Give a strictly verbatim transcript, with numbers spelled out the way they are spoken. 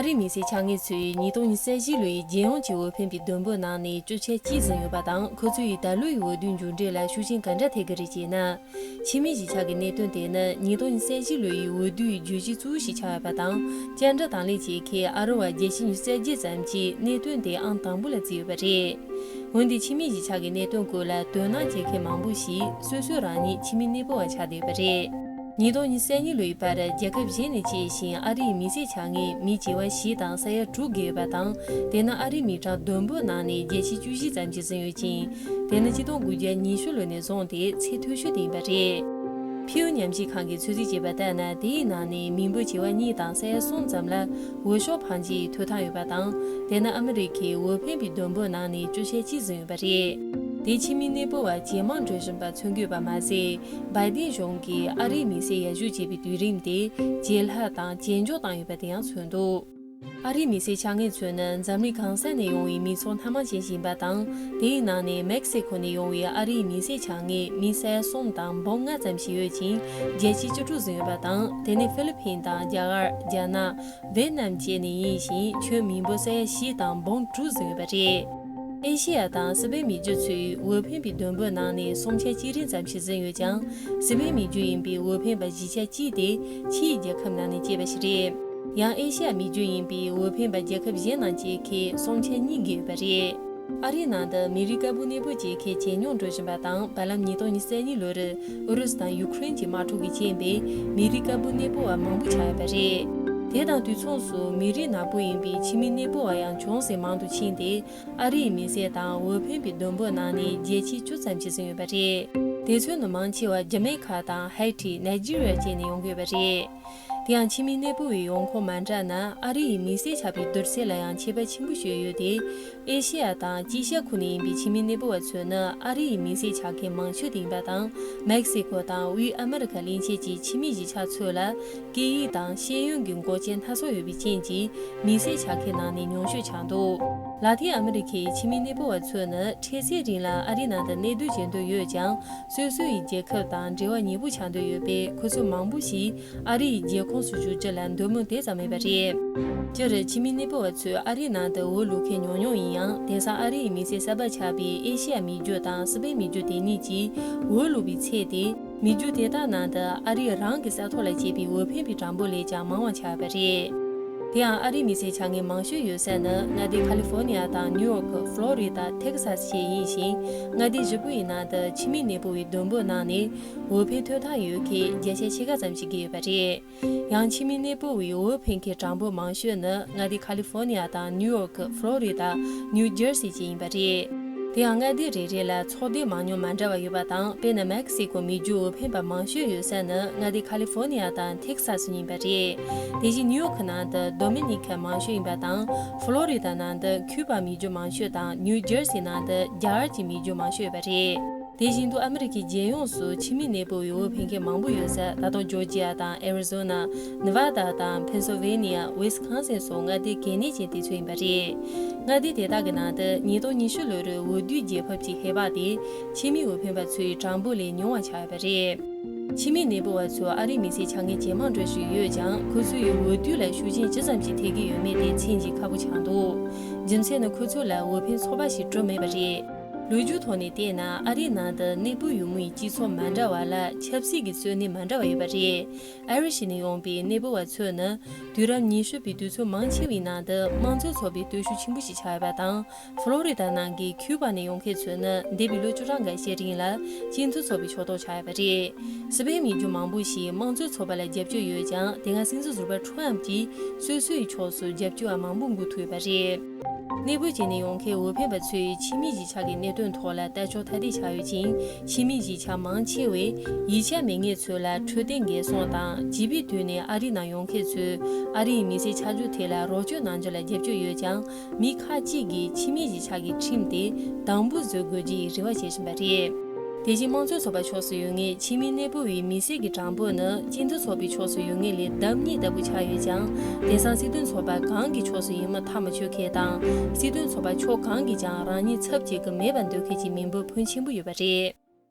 ཨ་རིའི་མི་སེར་ཆགས་མཁན་ཚོས་ཉིས་སྟོང་ཉི་ཤུ་རྩ་བཞི་ལོའི་རྒྱལ་ཡོངས་ཀྱི་འོས་འཕེན་པའི་བསྡོམས་འབོར་ནང་ནས་བཅུ་ཆ་གཅིག་ཟིན་ཡོད་པ་དང་། ཁོ་ཚོ་ཡིས་ད་ལོའི་འོས་བསྡུའི་མཇུག་འབྲས་ལ་ཤུགས་རྐྱེན་ག་འདྲ་ཐེབས་ཀྱི་རེད་ཅེ་ན། ཕྱི་མིའི་གཞིས་ཆགས་ཀྱི་གནད་དོན་དེ་ནི་ཉིས་སྟོང་ཉི་ཤུ་རྩ་བཞི་ལོའི་འོས་བསྡུའི་བརྗོད་གཞི་གཙོ་བོ་ཞིག་ཆགས་ཡོད་པ་དང་། བཅར་འདྲི་དང་ལེན་བྱེད་མཁན་ཨ་རི་བ་བརྒྱ་ཆ་ཉི་ཤུ་རྩ་བརྒྱད་ཙམ་གྱིས་གནད་དོན་དེ་ཨང་དང་པོ་ལ་བརྩིས་ཡོད་པ་རེད། འོན་ཏེ་ཕྱི་མིའི་གཞིས་ཆགས་ཀྱི་གནད་དོན་སྐོར་ལ་དོ་སྣང་བྱེད་མཁན་མང་པོ་ཞིག་སོ་སོ་རང་ཉིད་ཕྱི་མི་གནས་སྤོ་བ་ཆགས་བསྡད་ཡོད་པ་རེད། ཉིས་སྟོང་ཉི་ཤུ་རྩ་གཉིས་ལོའི་བར་རྒྱལ་ཁབ་གཞན་ནས་སྐྱེས་ཤིང་ཨ་རིའི་མི་སེར་ཆགས་མཁན་མི་བྱེ་བ་བཞི་དང་ས་ཡ་དྲུག་བརྒལ་ཡོད་པ་དང་། དེ་ནི་ཨ་རིའི་མི་གྲངས་བསྡོམས་འབོར་ནང་ནས་བརྒྱ་ཆ་བཅུ་བཞི་ཙམ་ཞིག་ཟིན་ཡོད་ཅིང་། དེ་ནི་ཆིག་སྟོང་དགུ་བརྒྱ་ཉི་ཤུ་ལོ་ནས་བཟུང་སྟེ་ཚད་མཐོ་ཤོས་དེ་ཡིན་པ་རེད། ཕིའུ་ཉམས་ཞིབ་ཁང་གིས་ཚོད་རྩིས་བྱས་པ་ལྟར་ན། དེའི་ནང་ནས་མི་འབོར་བྱེ་བ་གཉིས་དང་ས་ཡ་གསུམ་ཙམ་ལ་འོས་ཤོག་འཕང་རྒྱུའི་ཐོབ་ཐང་ཡོད་པ་དང་། དེ་ནི་ཨ་མི་རི་ཁའི་འོས་འཕེན་པའི་བསྡོམས་འབོར་ནང་ནས་བཅུ་ཆ་གཅིག་ཟིན་ཡོད་པ་རེད། དེ་ཕྱི་མི་གནས་སྤོ་བ་ཇེ་མང་འགྲོ་བཞིན་པ་མཚོན་གྱི་ཡོད་པ་མ་ཟད། བའི་ཌེན་གཞུང་གིས་ཨ་རིའི་མི་སེར་ཡར་ཞུ་བྱེད་པའི་དུས་རིམ་དེ་ཇེ་སླ་དང་ཇེ་མགྱོགས་བཏང་ཡོད་པ་དེ་ཡང་མཚོན་འདུག་ཨ་རིའི་མི་སེར་ཆགས་མཁན་ཚོ་ནི་འཛམ་གླིང་གང་ས་ནས་ཡོང་བའི་མི་ཚོགས་སྣ་མང་ཅན་ཞིག་ཡིན་པ་དང་། དེའི་ནང་ནས་མེག་སི་ཁོ་ནས་ཡོང་བའི་ཨ་རིའི་མི་སེར་ཆགས་མཁན་མི་ས་ཡ་གསུམ་དང་འབུམ་ལྔ་ཙམ་ཞིག་ཡོད་ཅིང་། བརྒྱ་ཆ་བཅུ་དྲུག་ཟིན་ཡོད་པ་དང་། དེ་ནི་ཧྥི་ལི་ཕིན་དང་རྒྱ་གར། རྒྱ་ནག་ཝེ་ནམ་བཅས་ནས་ཡིན་ཞིང་། ཁྱོན་མི་འབོར་ས་ཡ་བཞི་དང་འབུམ་དྲུག་ཟིན་ཡོད་པ་རེད། ཨེ་ཤེ་ཡ་དང་སི་པན་མི་རྒྱུད་ཚོས་འོས་འཕེན་པའི་བསྡོམས་འབོར་ནང་ནས་སུམ་ཆ་གཅིག་རེ་ཙམ་ཞིག་ཟིན་ཡོད་ཀྱང་། སི་པན་མི་རྒྱུད་ཡིན་པའི་འོས་འཕེན་པ་བཞི་ཆ་གཅིག་དེ་ཕྱིའི་རྒྱལ་ཁབ་ནང་ནས་སྐྱེས་པ་ཞིག་རེད། ཡང་ཨེ་ཤེ་ཡ་མི་རྒྱུད་ཡིན་པའི་འོས་འཕེན་པ་རྒྱལ་ཁབ་གཞན་ནང་སྐྱེས་མཁན་སུམ་ཆ་གཉིས་བརྒལ་ཡོད་པ་རེད། ཨ་རིའི་ནང་དུ་མི་རིགས་དཀར་པོ་གནས་སྤོ་བྱེད་མཁན་ཇེ་ཉུང་འགྲོ་བཞིན་པ་དང་། བར་ལམ་ཉིས་སྟོང་ཉི་ཤུ་རྩ་གཉིས་ལོར་ཨུ་རུ་སུ་དང་ཡུ་ཁུ་རེན་གྱི་དམག་འཁྲུག་གི་རྐྱེན་པས་མི་རིགས་དཀར་པོ་གནས་སྤོ་བ་མང་པོ་ཆགས་ཡོད་པ་རེད། དེ་དང་དུས་མཚུངས་སུ་མི་རིགས་ནག་པོ་ཡིན་པའི་ཕྱི་མི་གནས་སྤོ་བ་ཡང་ཅུང་ཟད་མང་དུ་ཕྱིན་ཏེ། ཨ་རིའི་མི་སེར་དང་འོས་འཕེན་པའི་བསྡོམས་འབོར་ནང་ནས་བརྒྱ་ཆ་བཅུ་ཙམ་ཞིག་ཟིན་ཡོད་པ་རེད། དེ་ཚོའི་ནང་མང་ཆེ་བ་ཇ་མེ་ཁ་དང་ཧའི་ཊི། ནཱི་ཇི་རི་ཡ་བཅས་ནས་ཡོང་གི་ཡོད་པ་རེད། དེ་ཡང་ཕྱི་མི་གནས་སྤོ་བའི་ཡོང་ཁུངས་མ་འདྲ་ན། ཨ་རི་ཡི་མི་སེར་ཆགས་པའི་བསྡུར་ཚད་ལ་ཡང་ཁྱད་པར་ཆེན་པོ་ཞིག་ཡོད་དེ། ཨེ་ཤེ་ཡ་དང་དཀྱིལ་ཤར་ཁུལ་ནས་ཡིན་པའི་ཕྱི་མི་གནས་སྤོ་བ་ཚོ་ནི་ཨ་རི་ཡི་མི་སེར་ཆགས་མཁན་མང་ཤོས་དེ་ཡིན་པ་དང་། མེག་སི་ཀོ་དང་དབུས་ཨ་མི་རི་ཀ་གླིང་ཆེན་གྱི་ཕྱི་མི་གཞིས་ཆགས་ཚོ་ལ་སྐད་ཡིག་དང་ཤེས་ཡོན་གྱི་འགོག་རྐྱེན་སྣ་ཚོགས་ཡོད་པའི་རྐྱེན་གྱིས། མི་སེར་ཆགས་མཁན་ནང་ནས་ཉུང་ཤོས་ཆགས་འདུག་ལ་ཏིན་ཨ་མི་རི་ཁའི་ཕྱི་མི་གནས་སྤོ་བ་ཚོ་ནི་འཕྲལ་སེལ་རིང་ལ་ཨ་རིའི་ནང་དུ་གནས་སྡོད་བྱེད་འདོད་ཡོད་ཀྱང་། སོ་སོ་ཡི་རྒྱལ་ཁབ་དང་འབྲེལ་བ་ཉེ་པོ་ཆགས་འདོད་ཡོད་པས། ཁོ་ཚོ་མང་པོ་ཞིག་ཨ་རི་ཡི་རྒྱལ་ཁོངས་སུ་བཞུགས་རྒྱུ་ལ་འདོད་མོས་དེ་ཙམ་མེད་པ་རེད། སྤྱིར་ཕྱི་མི་གནས་སྤོ་བ་ཚོས་ཨ་རིའི་ནང་དུ་འོས་བླུག་མཁན་ཉུང་ཉུང་ཡིན་ཡང་། དེང་སང་ཨ་རི་ཡི་མི་སེར་གསར་པ་ཆགས་པའི་ཨེ་ཤེ་ཡ་མི་རྒྱུད་དང་སི་པན་མི་རྒྱུད་དེ་གཉིས་ཀྱིས་འོས་བླུག་པའི་ཚད་དེ། མི་རྒྱུད་དེ་དག་ནང་དུ་ཨ་རིས་རང་གི་ས་ཐོག་ལ་སྐྱེས་པའི་འོས་འཕེན་པའི་གྲངས་འབོར་ལས་ཀྱང་མང་བ་ཆགས་པ་རེད། དེ་ཡང་ཨ་རིའི་མི་སེར་ཆགས་མཁན་མང་ཤོས་ཡོད་ས་ནི་མངའ་སྡེ་ཁ་ལི་ཧྥོ་ནི་ཡ་དང་ནིའུ་ཡོག་ཕློ་རི་ད། ཐེག་སཱ་སི་བཅས་ཡིན་ཞིང་། མངའ་སྡེ་བཞི་པོ་ཡི་ནང་དུ་ཕྱི་མི་གནས་སྤོ་བའི་བསྡོམས་འབོར་ནང་ནས་འོས་འཕེན་ཐོབ་ཐང་ཡོད་མཁན་བརྒྱ་ཆ་ཕྱེད་ཀ་ཙམ་ཞིག་བརྒལ་ཡོད་པ་རེད། ཡང་ཕྱི་མི་གནས་སྤོ་བའི་འོས་འཕེན་མཁན་གྲངས་འབོར་མང་ཤོས་ནི་མངའ་སྡེ་ཁ་ལི་ཧྥོ་ནི་ཡ་དང་ནིའུ་ཡོག་ཕློ་རི་ད། ནིའུ་ཇར་སི་བཅས་ཡིན་པ་རེད། དེ་ཡང་མངའ་སྡེ་རེ་རེ་ལ་ཚོགས་སྡེ་མང་ཉུང་མ་འདྲ་བ་ཡོད་པ་དང་། དཔེར་ན་མེག་སི་ཀོ་མི་རྒྱུད་འོས་འཕེན་པ་མང་ཤོས་ཡོད་ས་ནི་མངའ་སྡེ་ཁ་ལི་ཧྥོ་ནི་ཡ་དང་ཐེག་སཱ་སི་ཡིན་པ་རེད། དེ་བཞིན་ནིའུ་ཡོག་ནང་དུ་ཌོ་མི་ནི་ཁན་མང་ཤོས་ཡིན་པ་དང་། ཕློ་རི་ད་ནང་དུ་ཁིའུ་པ་མི་རྒྱུད་མང་ཤོས་དང་། ནིའུ་ཇར་སི་ནང་དུ་རྒྱ་གར་གྱི་མི་རྒྱུད་མང་ཤོས་ཡོད་པ་རེད། དེ་བཞིན་དུ་ཨ་མི་རི་ཀའི་རྒྱལ་ཡོངས་སུ་ཕྱི་མི་གནས་སྤོ་བའི་འོས་འཕེན་མཁན་མང་པོ་ཡོད་ས། ད་དུང་ཇོར་ཇི་ཡ་དང་ཨེ་རི་ཛོ་ན། ནེ་ཝ་ད་དང་ཕེན་སིལ་ཝེ་ནི་ཡ། ཝིས་ཁོན་སིན་སོགས་མངའ་སྡེ་གལ་གནད་ཅན་དེ་ཚོ་ཡིན་པ་རེད། མངའ་སྡེ་དེ་དག་གི་ནང་དུ་ཉིས་སྟོང་ཉི་ཤུ་ལོར་འོས་བསྡུའི་རྒྱལ་ཁབ་ཀྱི་ཧེ་བག་དེ་ཕྱི་མི་འོས་འཕེན་པ་ཚོའི་གྲངས་འབོར་ལས་ཉུང་བ་ཆགས་ཡོད་པ་རེད། ཕྱི་མི་གནས་སྤོ་བ་ཚོ་ཨ་རིའི་མི་སེར་ཆགས་མཁན་ཇེ་མང་འགྲོ་བཞིན་ཡོད་ཀྱང་། ཁོ་ཚོའི་འོས་བསྡུ་ལ་ཤུགས་རྐྱེན་ཇི་ཙམ་ཞིག་ཐེབས་ཀྱི་ཡོད་མེད་དེ་མཚོན་གྱི་ཁག་པོ་ཆགས་འདུག་རྒྱུ་མཚན་ནི་ཁོ་ཚོ་ལ་འོས་འཕེན་ཚོགས་པ་ཞིག་གྲུབ་མེད་པ་རེད། ལོ་རྒྱུས་ཐོག་ནས་བལྟས་ན། ཨ་རིའི་ནང་དུ་གནས་སྤོ་ཡུལ་མིའི་སྤྱི་ཚོགས་མ་འདྲ་བ་ལ་ཆབ་སྲིད་ཀྱི་གཙོ་གནད་མ་འདྲ་བ་ཡོད་པ་རེད། ཨ་རི་ཞིག་ནས་ཡོང་པའི་གནས་སྤོ་བ་ཚོ་ནི་དུས་རབས་ཉི་ཤུ་པའི་དུས་ཚོད་མང་ཆེ་བའི་ནང་དུ་དམངས་གཙོའི་ཚོགས་པའི་སྟོབས་ཤུགས་ཆེན་པོ་ཞིག་ཆགས་ཡོད་པ་དང་། ཕློ་རི་ད་ནང་གི་ཁིའུ་པ་ནས་ཡོང་མཁན་ཚོ་ནི་འདས་པའི་ལོ་བཅུ་ཕྲག་འགའ་ཤས་རིང་ལ་སྤྱི་མཐུན་ཚོགས་པའི་ཕྱོགས་གཏོགས་ཆགས་ཡོད་པ་རེད། སི་པན་མི་རྒྱུད་མང་པོ་ཞིག་དམངས་གཙོའི་ཚོགས་པ་ལ་རྒྱབ་སྐྱོར་ཡོད་ཀྱང་། དེ་སྔ་སྲིད་འཛིན་ཟུར་པ་ཁྲོམ་གྱིས་སོ་སོའི་ཕྱོགས་སུ་རྒྱབ་སྐྱོར་བ་མང་པོ་འགུག་ཐུབ་ཡོད་པ་རེད། གནས་སྤོ་བྱས་ནས་ཡོང་མཁན་འོས་འཕེན་པ་ཚོས་ཕྱི་མིའི་གཞིས་ཆགས་ཀྱི་གནད་དོན་ཐོག་ལ་ལྟ་ཕྱོགས་ཐ་དད་ཆགས་ཡོད་ཅིང་། ཕྱི་མིའི་གཞིས་ཆགས་མང་ཆེ་བས་ཡིག་ཆ་མེད་མཁན་ཚོ་ལ་འཕྲོད་བསྟེན་འགན་སྲུང་དང་། བྱིས་པའི་དུས་ནས་ཨ་རིའི་ནང་ཡོང་མཁན་ཚོས་ཨ་རིའི་མི་སེར་ཆགས་རྒྱུ་དེ་ལ་རོགས་སྐྱོར་གནང་རྒྱུ་ལ་རྒྱབ་སྐྱོར་ཡོད་ཀྱང་། མི་ཁག་ཅིག་གིས་ཕྱི་མིའི་གཞིས་ཆགས་ཀྱི་ཁྲིམས་དེ་དམ་པོ་བཟོ་དགོས་ཀྱི་རེ་བ་བྱེད་བཞིན་པ་རེད། དེ་བཞིན་དམངས་གཙོའི་ཚོགས་པ་ཕྱོགས་སུ་ཡོད་མཁན་ཕྱི་མི་གནས་སྤོ་བའི་མི་སེར་གྱི་གྲངས་འབོར་ནི་སྤྱི་མཐུན་ཚོགས་པའི་ཕྱོགས་སུ་ཡོད་མཁན་ལས་ལྡབ་གཉིས་ལྟ་བུ་ཆགས་ཡོད་ཀྱང་། དེང་སང་སྲིད་དོན་ཚོགས་པ་གང་གི་ཕྱོགས་སུ་ཡིན་མིན་ཐག་མི་ཆོད་མཁན་དང་། སྲིད་དོན་ཚོགས་པ་ཕྱོགས་གང་གིས་ཀྱང་རང་ཉིད་ཚབ་བྱེད་ཀྱི་མེད་པར་འདོད་མཁན་གྱི་མི་འབོར་ཕོན་ཆེན་པོ་ཡོད་པ་རེད།